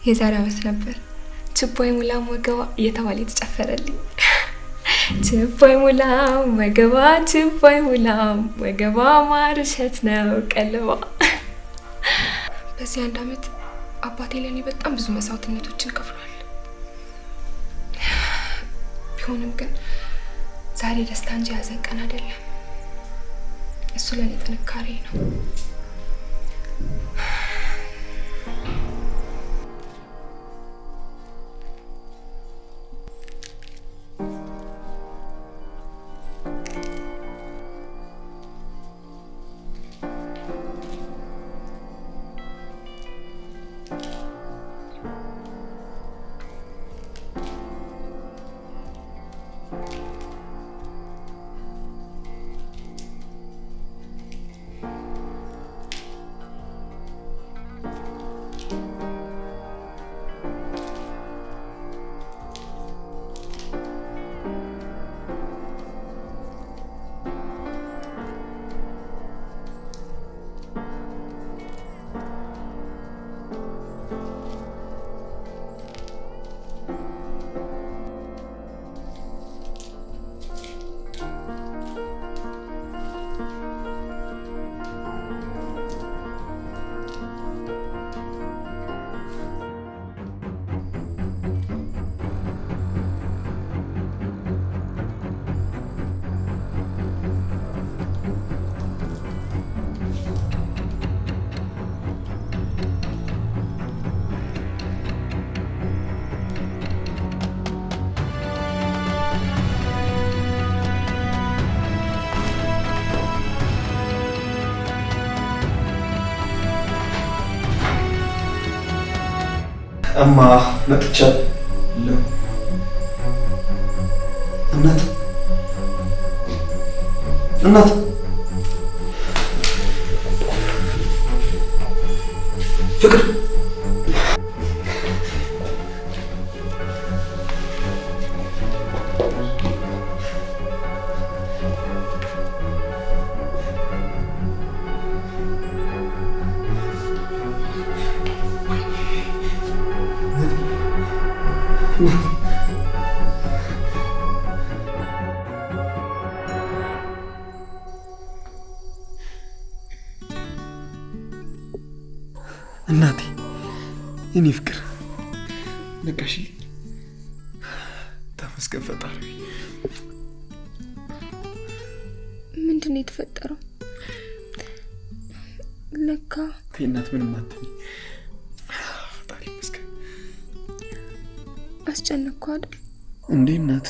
የዛሬ ዓመት ነበር ችቦ አይሞላም ወገቧ እየተባለ የተጨፈረልኝ። ችቦ አይሞላም ወገቧ፣ ችቦ አይሞላም ወገቧ፣ ማር እሸት ነው ቀለቧ። በዚህ አንድ ዓመት አባቴ ለእኔ በጣም ብዙ መስዋዕትነቶችን ከፍሏል። ቢሆንም ግን ዛሬ ደስታ እንጂ ያዘን ቀን አይደለም። እሱ ለእኔ ጥንካሬ ነው። እማ መጥቻለሁ። እናት፣ እናት፣ ፍቅር፣ እናቴ፣ የኔ ፍቅር ነቃሽልኝ። ተመስገን ፈጣሪ። ምንድን ነው የተፈጠረው? ለካ ተይ እናት፣ ምንም አትበይ። ፈጣሪ ይመስገን። አስጨነቅኩ አይደል? እንዴ እናት፣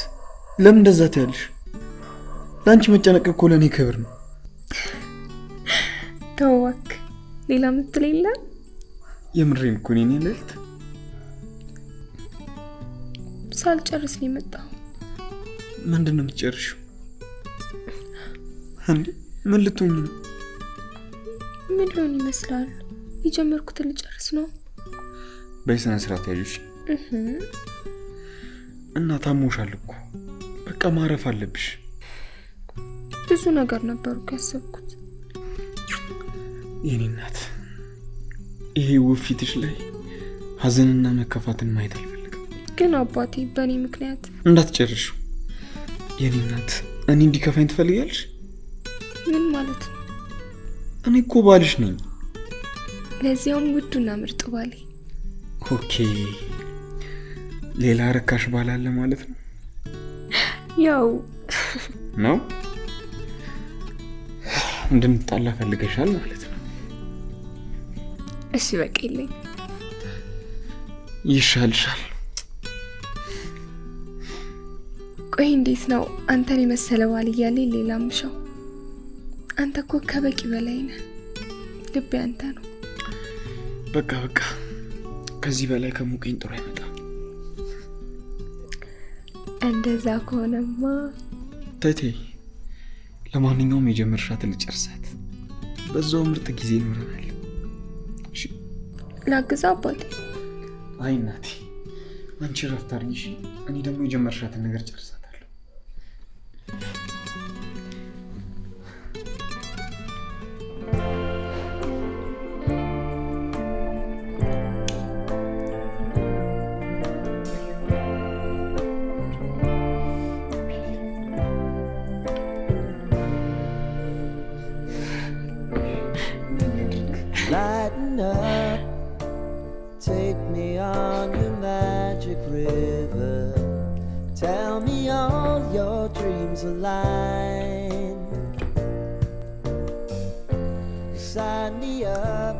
ለምን እንደዛ ትያለሽ? ለአንቺ መጨነቅ እኮ ለእኔ ክብር ነው። ተው እባክህ፣ ሌላ ምትል የለም? የምሬን እኮ ነው የኔ ልዕልት። ሳልጨርስ ነው የመጣው። ምንድን ነው የምትጨርሺው? እንዴ ምን ልትሆኝ ነው? ምን ሊሆን ይመስላል? የጀመርኩትን ልጨርስ ነው። በይ ስነ ስርዓት ያዥ። እና ታሞሻል እኮ፣ በቃ ማረፍ አለብሽ። ብዙ ነገር ነበሩ ያሰብኩት። የኔ እናት፣ ይሄ ውብ ፊትሽ ላይ ሀዘንና መከፋትን ማየት አልፈልግም። ግን አባቴ በእኔ ምክንያት እንዳትጨርሺው። የኔ እናት፣ እኔ እንዲከፋኝ ትፈልጊያለሽ? ምን ማለት ነው? እኔ እኮ ባልሽ ነኝ። ለዚያውም ውዱና ምርጡ ባሌ። Okay፣ ሌላ ርካሽ ባል አለ ማለት ነው? ያው ነው እንድንጣላ ፈልገሻል ማለት ነው። እሺ በቃ የለኝ። ይሻልሻል። ቆይ እንዴት ነው አንተን የመሰለ ባል እያለ ሌላ ምሻው? አንተ እኮ ከበቂ በላይ ነህ። ልቤ አንተ ነው። በቃ በቃ፣ ከዚህ በላይ ከሞቀኝ ጥሩ አይመጣም። እንደዛ ከሆነማ ተይ ተይ፣ ለማንኛውም የጀመርሻትን ልጨርሳት። በዛው ምርጥ ጊዜ ይኖረናል። እሺ ላግዛ አባቴ? አይ እናቴ፣ አንቺ ረፍት አድርጊ። እሺ? እኔ ደግሞ የጀመርሻትን ነገር ጨርሳታለሁ። Lighten up, take me on your magic river. Tell me all your dreams align. Sign me up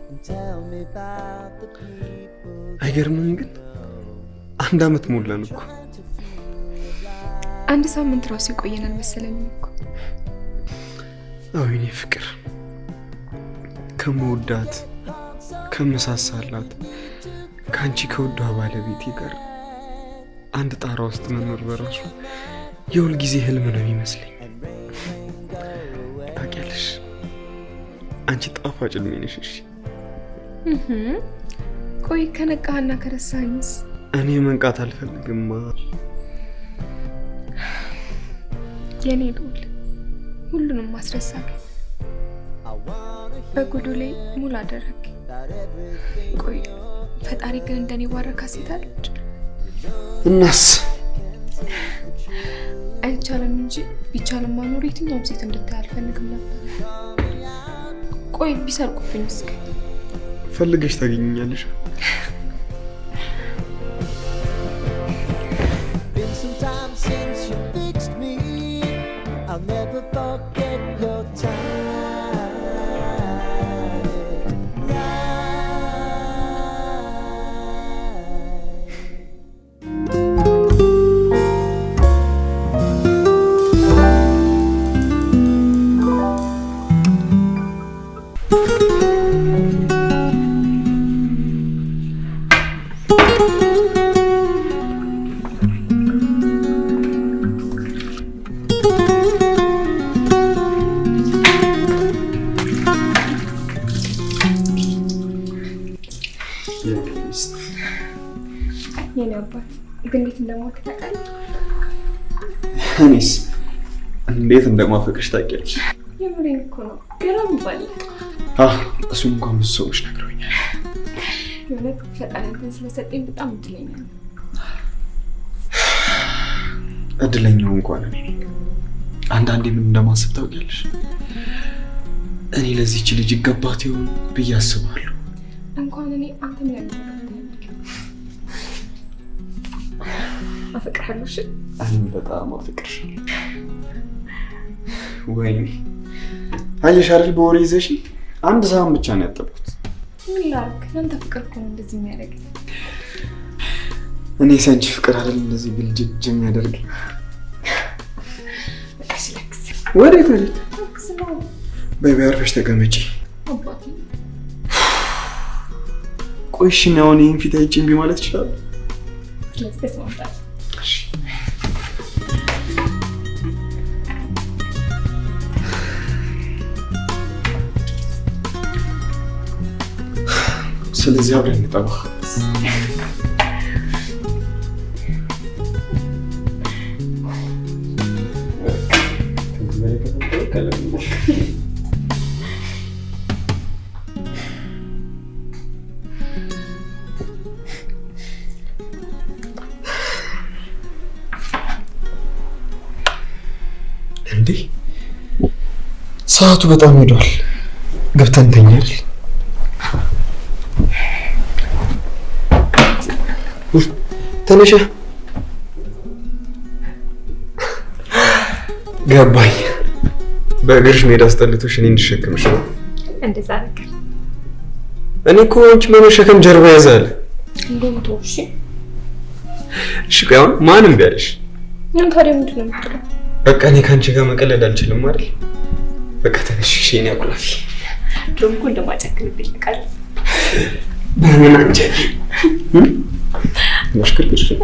and tell me about the people. አይገርምም ግን አንድ አመት ሞላን እኮ። አንድ ሳምንት ራሱ ይቆየናል መሰለኝ እኮ። አዎ የኔ ፍቅር፣ ከመወዳት ከመሳሳላት ከአንቺ ከወዷ ባለቤቴ ጋር አንድ ጣራ ውስጥ መኖር በራሱ የሁል ጊዜ ህልም ነው የሚመስለኝ። ታውቂያለሽ አንቺ ጣፋጭ እድሜ ነሽ። እሺ ቆይ ከነቃህና ከረሳኝስ? እኔ መንቃት አልፈልግማ። የኔ ልዑል ሁሉንም ማስረሳክ በጎዶሌ ሙሉ አደረግ። ቆይ ፈጣሪ ግን እንደኔ ባረካ ሴት አለች? እናስ አይቻልም እንጂ ቢቻልም ማኖር የትኛውም ሴት እንድታይ አልፈልግም ነበር። ቆይ ቢሰርቁብኝስ? ፈልገሽ ታገኘኛለሽ። Been some time since you fixed me. I'll never forget your time. የኔ አባት ግን እንዴት እንደማወቅ ታውቃለህ? እኔስ እንዴት እንደማፈቅርሽ ታውቂያለሽ። የምሬን እኮ ነው። ገራም ይባላል። እሱን እንኳን ብዙ ሰዎች ነግረውኛል። የእውነት ፈጣሪ አንተን ስለሰጠኝ በጣም እድለኛ ነኝ። እድለኛው እንኳን እኔ ነኝ። አንዳንዴ ምን እንደማስብ ታውቂያለሽ? እኔ ለዚህች ልጅ ይገባት ይሆን ብዬ አስባለሁ። እንኳን እኔ አንተም ለኔ ተገብተሃል። አፈቅርሃለሁ። እሺ? እኔም በጣም አፈቅርሻለሁ። ወይኔ አየሽ አይደል፣ በወሬ ይዘሽ አንድ ሳህን ብቻ ነው ያጠብኩት። ምን ላድርግ? ያንተ ፍቅር እኮ ነው እንደዚህ የሚያደርገኝ። እኔ ሳንቺ ፍቅር አይደል እንደዚህ ግልጅጅ የሚያደርገኝ። በቃ እሺ፣ ለክስ ወዴት ወዴት? ለክስ ነው በይ በይ፣ አርፈሽ ተቀመጪ። አባቴ። ቆይ እሺ፣ እኔ አሁን ይሄን ፊት አይቼ እምቢ ማለት እችላለሁ? ስለዚህ ተስማምተናል። እሺ። ስለዚህ አብረን እንጠባ። እንዴ ሰዓቱ በጣም ሄዷል። ገብተን እንተኛ አይደል? ተነሻ። ገባኝ። በእግርሽ መሄድ አስጠልቶሽ እኔ እንድሸከምሽ ነው። እንደዛ ነገር እኔ እኮ አንቺ በመሸከም ጀርባ ያዛል። እንደውም ተው እሺ። እሺ ቆይ አሁን ማን እምቢ አለሽ? ምን ታዲያ ምንድን ነው የምትለው? በቃ እኔ ከአንቺ ጋር መቀለድ አልችልም አይደል? በቃ ተነሽ። እሺ የእኔ አኩራፊ። ድሮም እኮ እንደማጨክንብኝ ታውቃለህ። በምን አንቺ ማሽከርከር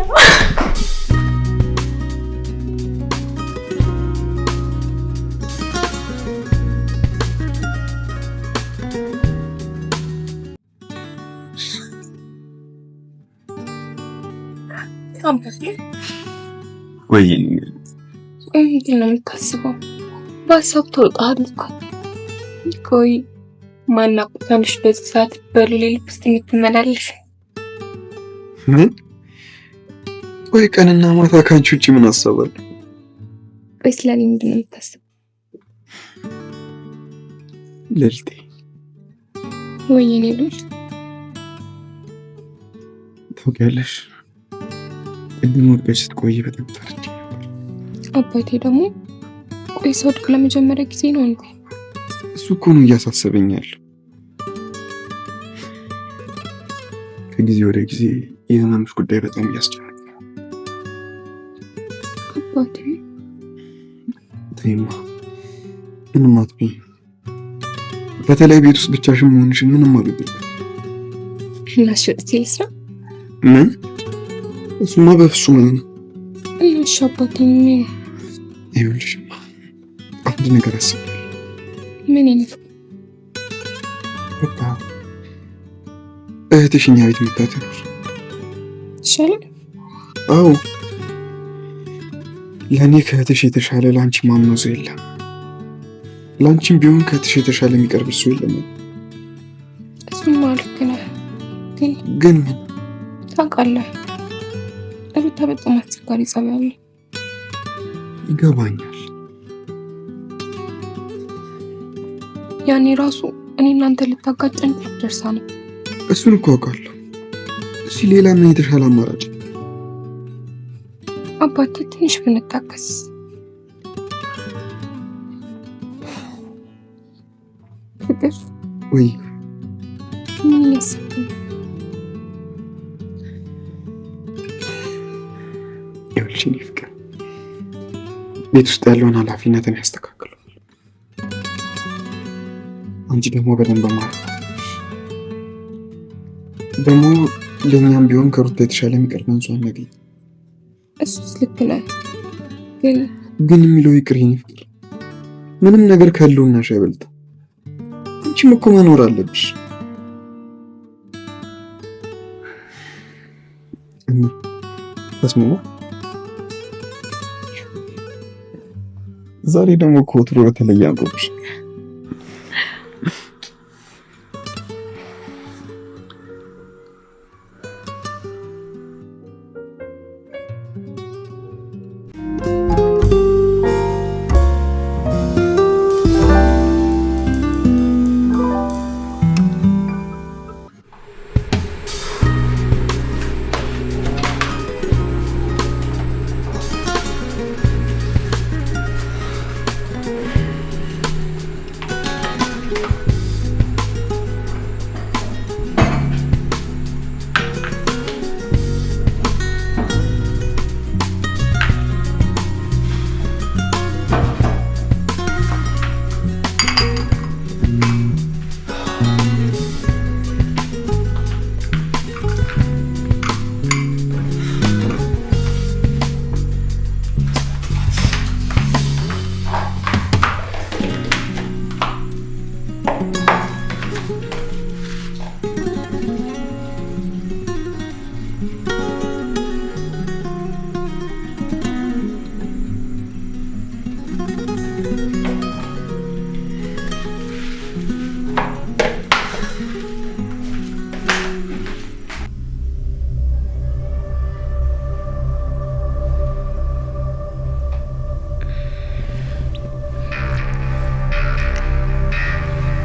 ወይ ምንድን ነው የምታስበው? በሀሳብ ተውጠሃል እኮ። ቆይ ማናቆታንሽ በዚህ ሰዓት በሉሌ ልብ ውስጥ የምትመላለስ? ምን? ቆይ ቀንና ማታ ከአንቺ ውጭ ምን አስባለሁ? ቆይ ስለኔ ምንድን ነው የምታስበው? ልልቴ ወይኔ ልጅ ታውቂያለሽ፣ ቅድም ወድቀሽ ስትቆይ በጣም ፈርቼ ነበር። አባቴ ደግሞ ቆይ ስወድቅ ለመጀመሪያ ጊዜ ነው እንዴ? እሱ እኮ ነው እያሳሰበኝ ያለው። ከጊዜ ወደ ጊዜ የህመምሽ ጉዳይ በጣም እያስጨነቀኝ ነው። አባቴ ተይማ፣ ምንም አትበይ። በተለይ ቤት ውስጥ ብቻሽን መሆንሽን ምንም አልወደድኩም። እና እሺ ወጥቼ ልስራ? ምን? እሱማ በፍጹም አይሆንም። እና እሺ አባቴ ምን? ይኸውልሽማ አንድ ነገር አስቤያለሁ። ምን ይልፍ? በቃ እህትሽ እኛ ቤት መታ ትኖር ይሻላል። አዎ፣ ለእኔ ከእህትሽ የተሻለ ለአንቺ ማምነው ሰው የለም። ለአንቺም ቢሆን ከእህትሽ የተሻለ የሚቀርብ ሰው የለም። እሱማ ልክ ነህ፣ ግን ግን ምን? ታውቃለህ ሩታ በጣም አስቸጋሪ ጸባይ አለው። ይገባኛል። ያኔ ራሱ እኔ እናንተ ልታጋጨን ደርሳ ነው። እሱን እኮ አውቃለሁ። እሺ ሌላ ምን የተሻለ አማራጭ? አባቴ ትንሽ ብንታገስ። ፍቅር ወይ ምን እያሰብክ ነው? ይኸውልሽ የእኔ ፍቅር ቤት ውስጥ ያለውን ኃላፊነት እኔ አስተካክለዋለሁ። አንቺ ደግሞ በደንብ ማለት ደግሞ ለእኛም ቢሆን ከሩታ የተሻለ የሚቀርበን ሰው አናገኝም። እሱስ ልክ ነህ፣ ግን ግን የሚለው ይቅር የእኔ ፍቅር፣ ምንም ነገር ከህልውናሽ አይበልጥም። አንቺም እኮ መኖር አለብሽ። እና ተስማማ። ዛሬ ደግሞ ከወትሮ በተለየ አምሮብሽ።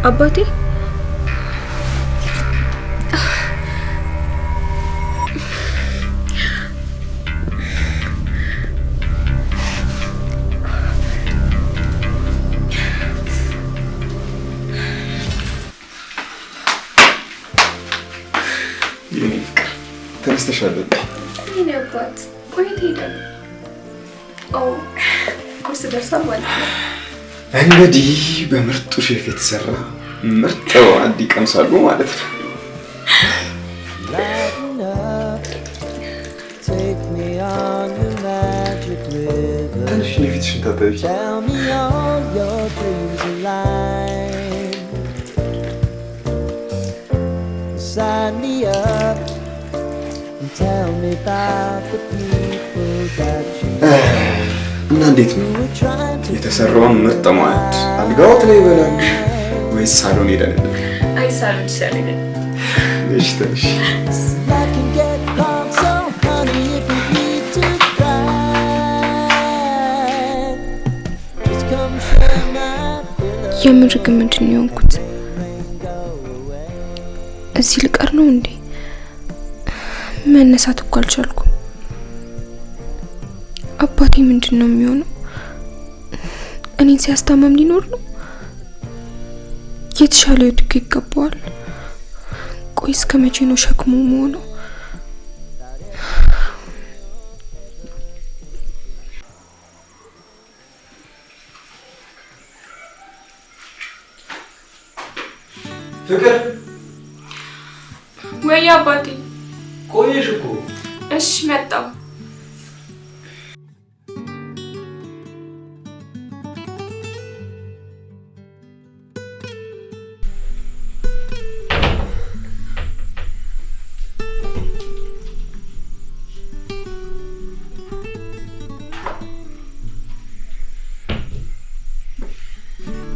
አባቴ የእኔ ፍቅር ተነስተሻል። የእኔ አባት ቆይት ሄደ። አዎ ቁርስ ደርሷል ማለት ነው። እንግዲህ በምርጡ ሼፍ የተሰራ ምርጥ ማዕድ ይቀምሳሉ ማለት ነው። Lighten up, take me on your magic river. ትንሽ የፊትሽን ታጠቢ። Tell me all your dreams align. Sign me up and tell me about the people that you እና እንዴት ነው were trying to የተሰራውን ምርጥ ማዕድ አልጋዎት ላይ ይበላሉ ወይስ ሳሎን ሄደን እንብላ? አይ ሳሎን ይሻለኛል። እሺ ትንሽ Life can get hard, so honey, if you need to cry, just come share my pillow. የምር ግን ምንድን ነው የሆንኩት? እዚህ ልቀር ነው እንዴ? መነሳት እኮ አልቻልኩም። አባቴ ምንድን ነው የሚሆነው? እኔን ሲያስታመም ሊኖር ነው? የተሻለ ህይወት እኮ ይገባዋል። ቆይ እስከ መቼ ነው ሸክሙ መሆነው? ፍቅር ወይ አባቴ ቆየሽ እኮ። እሺ መጣሁ።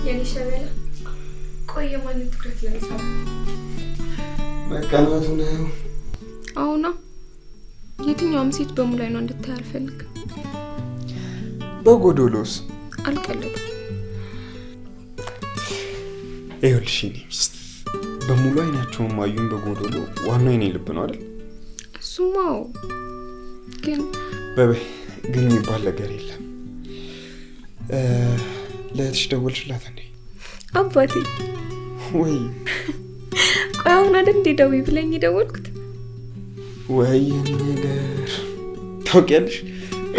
የኔ ሸበላ፣ ቆይ የማንን ትኩረት ለመሳብ? መቀናቱ ነው። አሁና የትኛውም ሴት በሙሉ አይኗ እንድታይ አልፈልግም። በጎዶሎስ አልቀለድም። ይኸውልሽ የኔ ሚስት በሙሉ አይናቸውም አዩኝ በጎዶሎ፣ ዋናው የኔ ልብ ነው አይደል? እሱማው ግን በበይ ግን የሚባል ነገር የለም። ለእህትሽ ደወልሽላት እንዴ? አባቴ ወይ ቆይ አሁን አይደል እንዴ ደውይ ብለኝ የደወልኩት? ወይ የኔ ነገር ታውቂያለሽ፣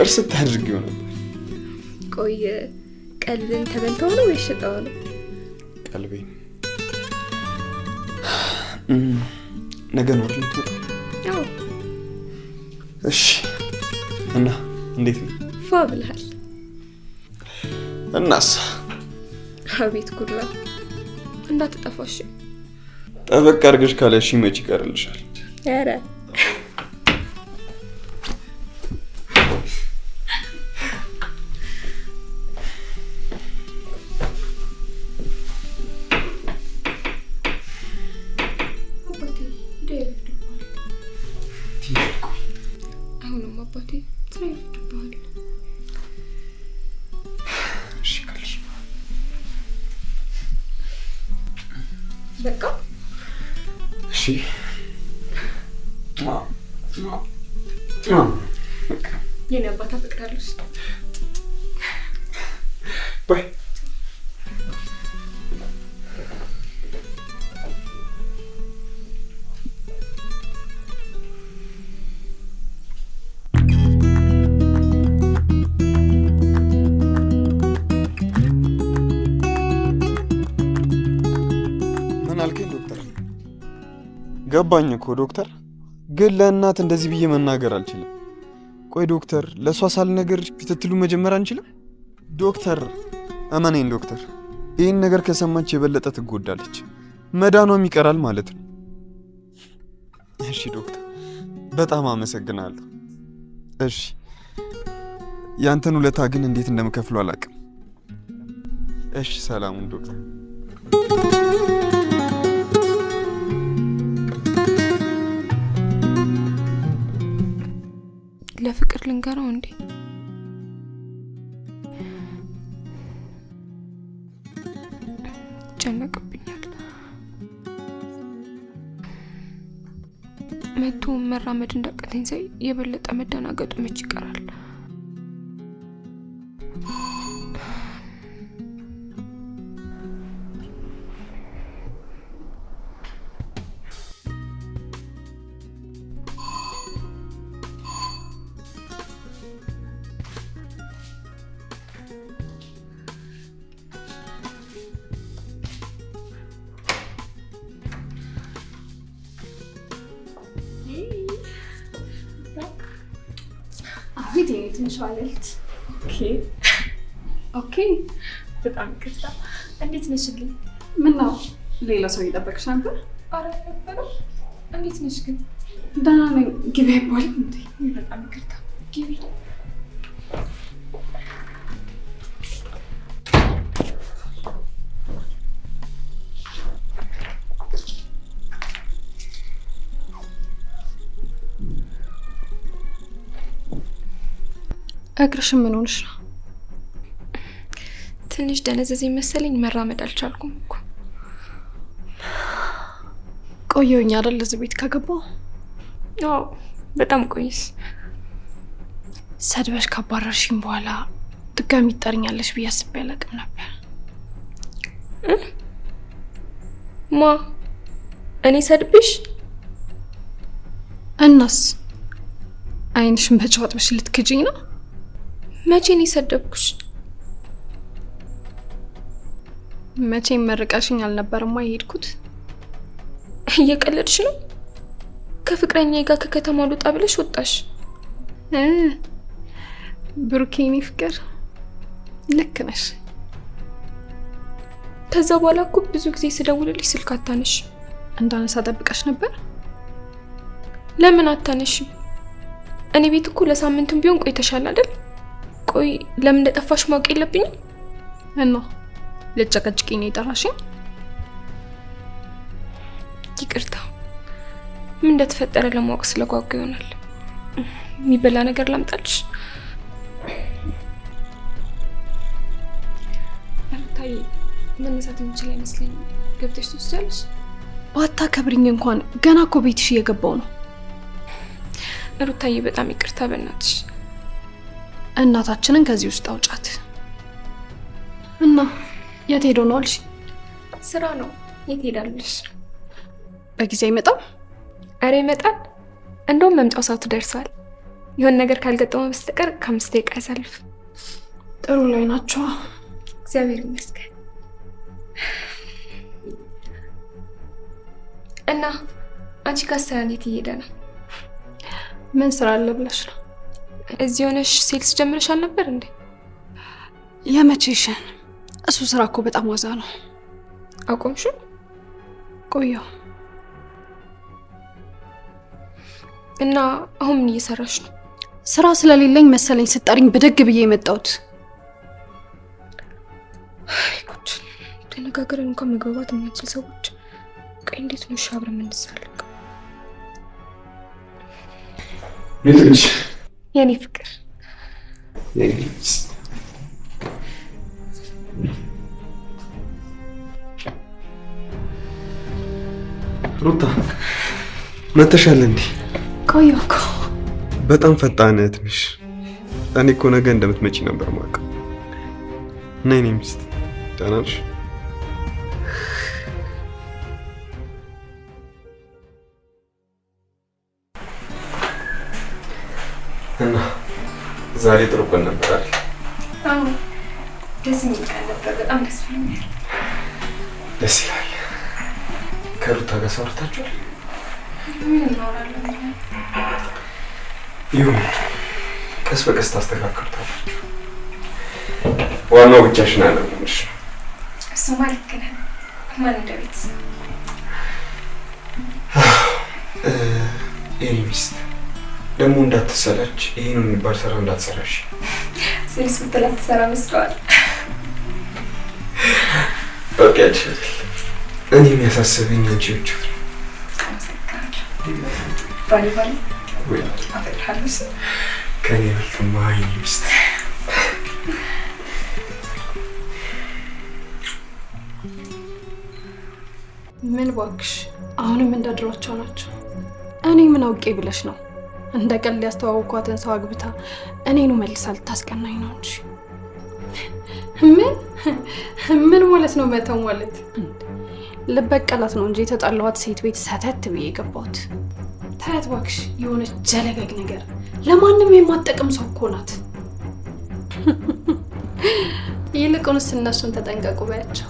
እርስ ታድርጊው ነበር። ቆይ ቀልብን ተበልተው ነው ወይስ ሸጠው ነው? ቀልቤን ነገ ነው አይደል የምትመጣው? አዎ። እሺ። እና እንዴት ነው? ፏ ብለሃል። እናሳ አቤት ጉድራ፣ እንዳትጠፋሽ። ጠበቅ አድርገሽ ካለሽ መች ይቀርልሻል? ኧረ አባቴ ይረፍድብሃል። አይሆንም አባቴ፣ ስራ ይረፍድብሃል። እሺ ካልሽ በቃ እሺ። የኔ አባት አፈቅራለሁ። Bye። ምን አልከኝ ዶክተር? ገባኝ እኮ ዶክተር፣ ግን ለእናት እንደዚህ ብዬ መናገር አልችልም። ቆይ ዶክተር፣ ለእሷ ሳልነግር ክትትሉ መጀመር አንችልም? ዶክተር እመነኝ ዶክተር፣ ይህን ነገር ከሰማች የበለጠ ትጎዳለች፣ መዳኗም ይቀራል ማለት ነው። እሺ ዶክተር፣ በጣም አመሰግናለሁ። እሺ፣ ያንተን ውለታ ግን እንዴት እንደምከፍለው አላውቅም። እሺ፣ ሰላሙን ዶክተር። ለፍቅር ልንገረው እንዴ? ይጨነቅብኛል። መቶ መራመድ እንዳቃተኝ ሳይ የበለጠ መደናገጡ መች ይቀራል? አቤት የኔ ትንሿ ልዕልት። Okay Okay። በጣም ይቅርታ። እንዴት ነሽልኝ? ምነው ሌላ ሰው እየጠበቅሽ ነበር? አረ አልነበረም። እንዴት ነሽ ግን? ደህና ነኝ። ግቢ አይባልም እንዴ? በጣም ይቅርታ። ግቢ። እግርሽ ምን ሆንሽ ነው? ትንሽ ደነዘዘኝ መሰለኝ፣ መራመድ አልቻልኩም እኮ። ቆየሁኝ አይደል እዚህ ቤት ከገባሁ? አዎ በጣም ቆይሽ። ሰድበሽ ካባረርሽኝ በኋላ ድጋሚ ትጠሪኛለሽ ብዬ አስቤ አላውቅም ነበር። ማ እኔ ሰድብሽ? እናስ አይንሽን በጨው አጥበሽ ልትክጂኝ ነው? መቼ እኔ ሰደብኩሽ? መቼም መርቀሽኝ አልነበረማ የሄድኩት። እየቀለድሽ ነው? ከፍቅረኛዬ ጋር ከከተማ ልውጣ ብለሽ ወጣሽ። ብሩኬ፣ የኔ ፍቅር ልክ ነሽ። ከዛ በኋላ እኮ ብዙ ጊዜ ስደውልልሽ ስልክ አታነሽ። እንዳነሳ ጠብቀሽ ነበር? ለምን አታነሽም? እኔ ቤት እኮ ለሳምንትም ቢሆን ቆይተሻል አይደል? ቆይ ለምን እንደጠፋሽ ማወቅ የለብኝም? እና ልጨቀጭቂኝ ነው የጠራሽኝ? ይቅርታ፣ ምን እንደተፈጠረ ለማወቅ ስለጓጓ ይሆናል። የሚበላ ነገር ላምጣልሽ? ሩታዬ፣ መነሳት የምችል አይመስለኝም። ገብተሽ ትወስጃለሽ? ባታከብሪኝ እንኳን ገና እኮ ቤትሽ እየገባው ነው። ሩታዬ፣ በጣም ይቅርታ በእናትሽ። እናታችንን ከዚህ ውስጥ አውጫት። እና የት ሄዶ ነው አልሽ? ስራ ነው። የት ሄዳለሽ? በጊዜ አይመጣም? አረ ይመጣል። እንደውም መምጫው ሰዓቱ ደርሷል። የሆነ ነገር ካልገጠመ በስተቀር ከ5 ደቂቃ ያሳልፍ። ጥሩ ላይ ናቸዋ። እግዚአብሔር ይመስገን። እና አንቺ ጋር ስራ እንዴት እየሄደ ነው? ምን ስራ አለ ብለሽ ነው? እዚህ ሆነሽ sales ጀምረሽ አልነበር እንዴ? የመቼሽን? እሱ ስራ እኮ በጣም ዋዛ ነው። አቆምሽው? ቆየሁ። እና አሁን ምን እየሰራሽ ነው? ስራ ስለሌለኝ መሰለኝ ስጠሪኝ ብድግ ብዬ የመጣሁት። አይ ጉድ! ተነጋግረን እንኳን መግባባት የማንችል ሰዎች። ቆይ እንዴት ነው እሺ አብረን የምንሳለቅ? የኔ ፍቅር ሩታ መተሻል እንዴ? ቆየሁ እኮ። በጣም ፈጣን እህት ነሽ። እኔ እኮ ነገ እንደምትመጪ ነበር የማውቀው። እና የኔ ሚስት ደህና ነሽ? እና ዛሬ ጥሩ ቀን ነበር አይደል? አዎ ደስ የሚል ቀን ነበር። በጣም ደስ ብሎኛል። ደስ ይላል። ከሩታ ጋር ሳወርታችኋል? ምን እናወራለን? ይሁን፣ ቀስ በቀስ ታስተካክሉታላችሁ። ዋናው ብቻሽን አለመሆንሽ። እሱማ ልክ ነህ። ማን እንደ ቤተሰብ። የኔ ሚስት ደግሞ እንዳትሰላች፣ ይሄ ነው የሚባል ስራ እንዳትሰራሽ። sales ብትላት ትሰራ መስለዋል። ታውቂያለሽ አይደል? እኔ የሚያሳስበኝ አንቺ ብቻ ነው። አመሰግናለሁ። ባሌ ባሌ ወይ አፈቅርሃለሁ። ከኔ በልጥማ የኔ ሚስት። ምን እባክሽ፣ አሁንም እንደድሯቸው ናቸው። እኔ ምን አውቄ ብለሽ ነው? እንደ ቀልድ ያስተዋወኳትን ሰው አግብታ እኔኑ መልሳ ልታስቀናኝ ነው እንጂ። ምን ምን ማለት ነው መተው ማለት? ልበቀላት ነው እንጂ የተጣላኋት ሴት ቤት ሰተት ብዬ የገባሁት። ታያት እባክሽ፣ የሆነች ጀለገግ ነገር ለማንም የማትጠቅም ሰው እኮ ናት። ይልቁንስ እነሱን ተጠንቀቁ በያቸው።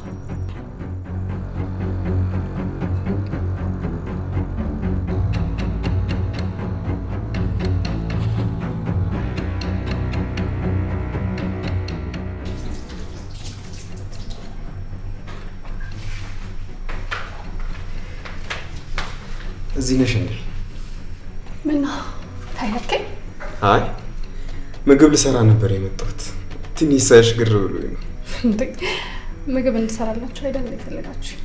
እዚህ ነሽ እንዴ? ምነው ታያከኝ? አይ ምግብ ልሰራ ነበር የመጣሁት። ትንሽ ሳይሽ ግር ብሎኝ ነው። እንዴ ምግብ እንድሰራላችሁ አይደል የፈለጋችሁ?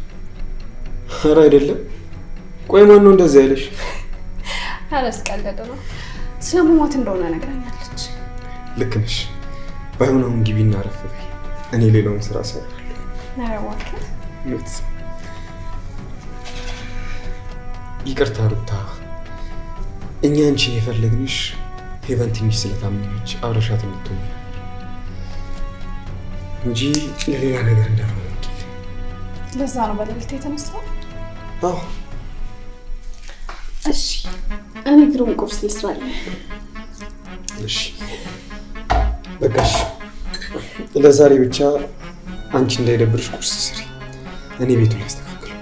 ኧረ አይደለም። ቆይ ማን ነው እንደዚህ ያለሽ? ኧረ እስቀልድ ነው። ስለመሞት እንደሆነ ነግራኛለች። ልክ ነሽ። ባይሆን አሁን ግቢና አረፍ በይ። እኔ ሌላውን ስራ እሰራለሁ። ኧረ እባክህ። እውነት ይቅርታ ሩታ፣ እኛ አንቺን የፈለግንሽ ሄቨን ትንሽ ስለታመመች አብረሻት እንድትሆኝ እንጂ ለሌላ ነገር እንዳልሆነ። ለዛ ነው በሌሊት የተነሳው? አዎ። እሺ፣ እኔ ግሩም ቁርስ ልስራልህ። እሺ በቃሽ። ለዛሬ ብቻ አንቺ እንዳይደብርሽ ቁርስ ስሪ፣ እኔ ቤቱን ላስተካክል።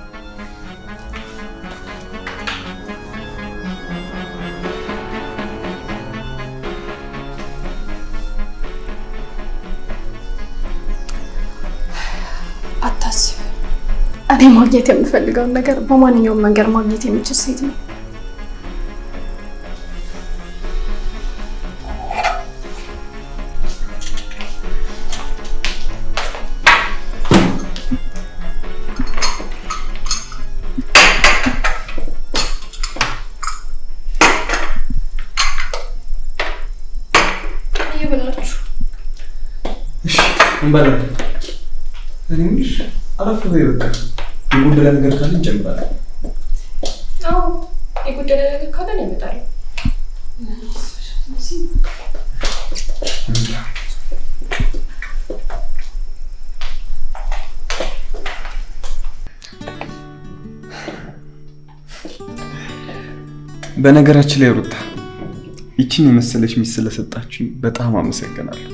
አታስብ። እኔ ማግኘት የምፈልገውን ነገር በማንኛውም መንገድ ማግኘት የምችል ሴት ነው። እየበላችሁ እሺ እንበላለን። እኔ የምልሽ አረፍ በይ በቃ። የጎደለ ነገር ካለ እንጨምራለን። አዎ፣ የጎደለ ነገር ካለ ነው እመጣለሁ። በነገራችን ላይ ሩታ፣ ይችን የመሰለች ሚስት ስለሰጣችሁኝ በጣም አመሰግናለሁ።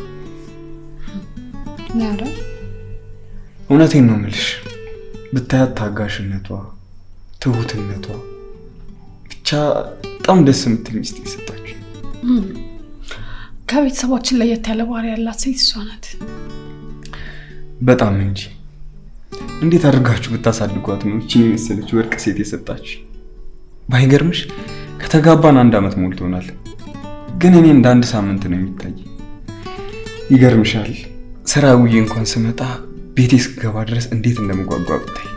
ኧረ። እውነቴን ነው የምልሽ። ብታያት ታጋሽነቷ፣ ትሁትነቷ ብቻ በጣም ደስ የምትል ሚስት የሰጣችሁ። ከቤተሰባችን ለየት ያለ ባህሪ ያላት ሴት እሷ ናት። በጣም እንጂ። እንዴት አድርጋችሁ ብታሳድጓት ነው ይችን የመሰለች ወርቅ ሴት የሰጣችሁ? ባይገርምሽ ከተጋባን አንድ ዓመት ሞልቶናል፣ ግን እኔ እንደ አንድ ሳምንት ነው የሚታይ። ይገርምሻል፣ ስራ ውዬ እንኳን ስመጣ ቤቴ እስክገባ ድረስ እንዴት እንደምጓጓ ብታይ።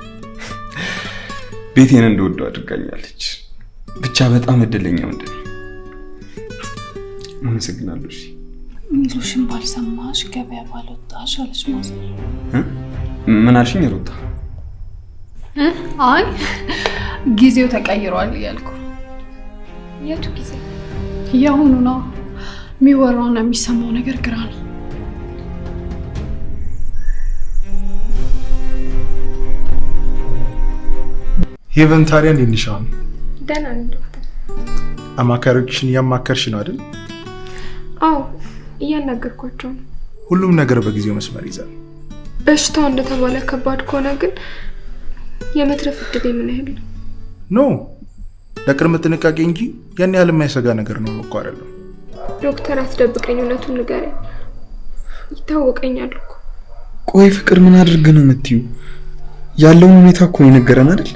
ቤቴን እንደወደው አድርጋኛለች። ብቻ በጣም እድለኛ ወንድ ነኝ። አመሰግናለሁ። እሺ። ሚሉሽን ባልሰማሽ ገበያ ባልወጣሽ አለች ማዘር። እ? ምን አልሽኝ ሩታ? አይ፣ ጊዜው ተቀይሯል እያልኩ። የቱ ጊዜ? የአሁኑ ነው። የሚወራውና የሚሰማው ነገር ግራ ነው። ሄቨን፣ ታዲያ እንዴት ነሽ አሁን? ደህና ነኝ ዶክተር። አማካሪዎችሽን እያማከርሽ ነው አይደል? አዎ፣ እያናገርኳቸው ነው። ሁሉም ነገር በጊዜው መስመር ይዛል። በሽታው እንደተባለ ከባድ ከሆነ ግን የመትረፍ እድሌ ምን ያህል ነው? No፣ ለቅድመ ጥንቃቄ እንጂ ያን ያህል የማይሰጋ ነገር ነው እኮ አይደለም። ዶክተር አትደብቀኝ፣ እውነቱን ንገረኝ። ይታወቀኛል እኮ። ቆይ ፍቅር፣ ምን አድርግ ነው የምትዩ? ያለውን ሁኔታ እኮ ነው የነገረን አይደል?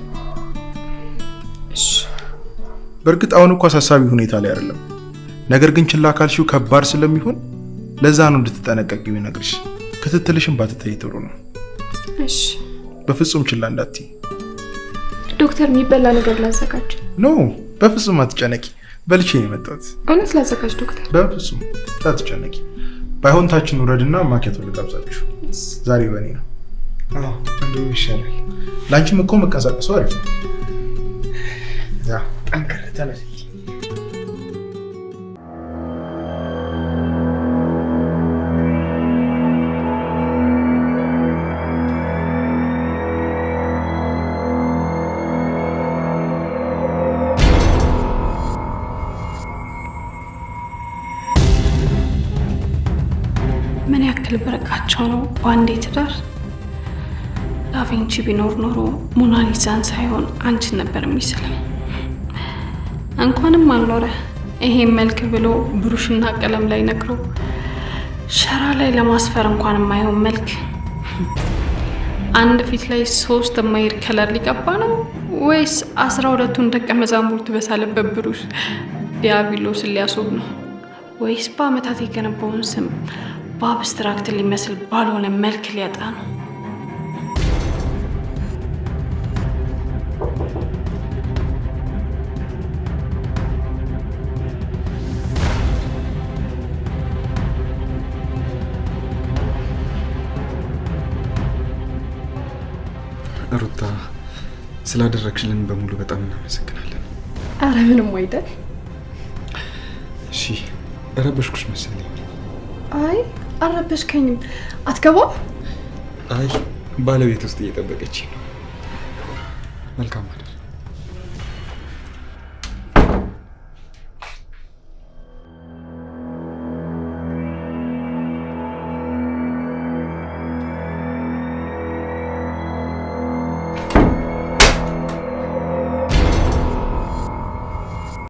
እሺ። በእርግጥ አሁን እኮ አሳሳቢ ሁኔታ ላይ አይደለም። ነገር ግን ችላ ካልሽው ከባድ ስለሚሆን ለዛ ነው እንድትጠነቀቂ የሚነግርሽ። ክትትልሽን ባትተይ ጥሩ ነው። እሺ። በፍጹም ችላ እንዳትይ። ዶክተር፣ የሚበላ ነገር ላዘጋጅ? No፣ በፍጹም አትጨነቂ። በልቼ ነው የመጣሁት። እውነት ላዘጋጅ ዶክተር? በፍጹም እንዳትጨነቂ። ባይሆን ታችን ውረድና ማኪያቶ ልጋብዛችሁ። ዛሬ በእኔ ነው። አዎ፣ እንደውም ይሻላል። ለአንቺም እኮ መቀሳቀሱ አሪፍ ነው። Yeah። ጠንከር፣ ተነስ። ምን ያክል ብርቃቸው ነው በአንዴ ትዳር። ዳቪንቺ ቢኖር ኖሮ ሞናሊዛን ሳይሆን አንቺን ነበር የሚስለው። እንኳንም አልኖረ። ይሄን መልክ ብሎ ብሩሽና ቀለም ላይ ነክሮ ሸራ ላይ ለማስፈር እንኳን የማይሆን መልክ፣ አንድ ፊት ላይ ሶስት የማይሄድ color ሊቀባ ነው ወይስ 12ቱን ደቀ መዛሙርት በሳለበት ብሩሽ ዲያብሎስን ሊያስውብ ነው ወይስ በአመታት የገነባውን ስም በ abstract ሊመስል ባልሆነ መልክ ሊያጣ ነው? ሩታ፣ ስላደረግሽልን በሙሉ በጣም እናመሰግናለን። አረ ምንም አይደል። እሺ፣ ረበሽኩሽ መሰለኝ። አይ አልረበሽከኝም። አትገባም? አይ፣ ባለቤት ውስጥ እየጠበቀች ነው። መልካም አይደል?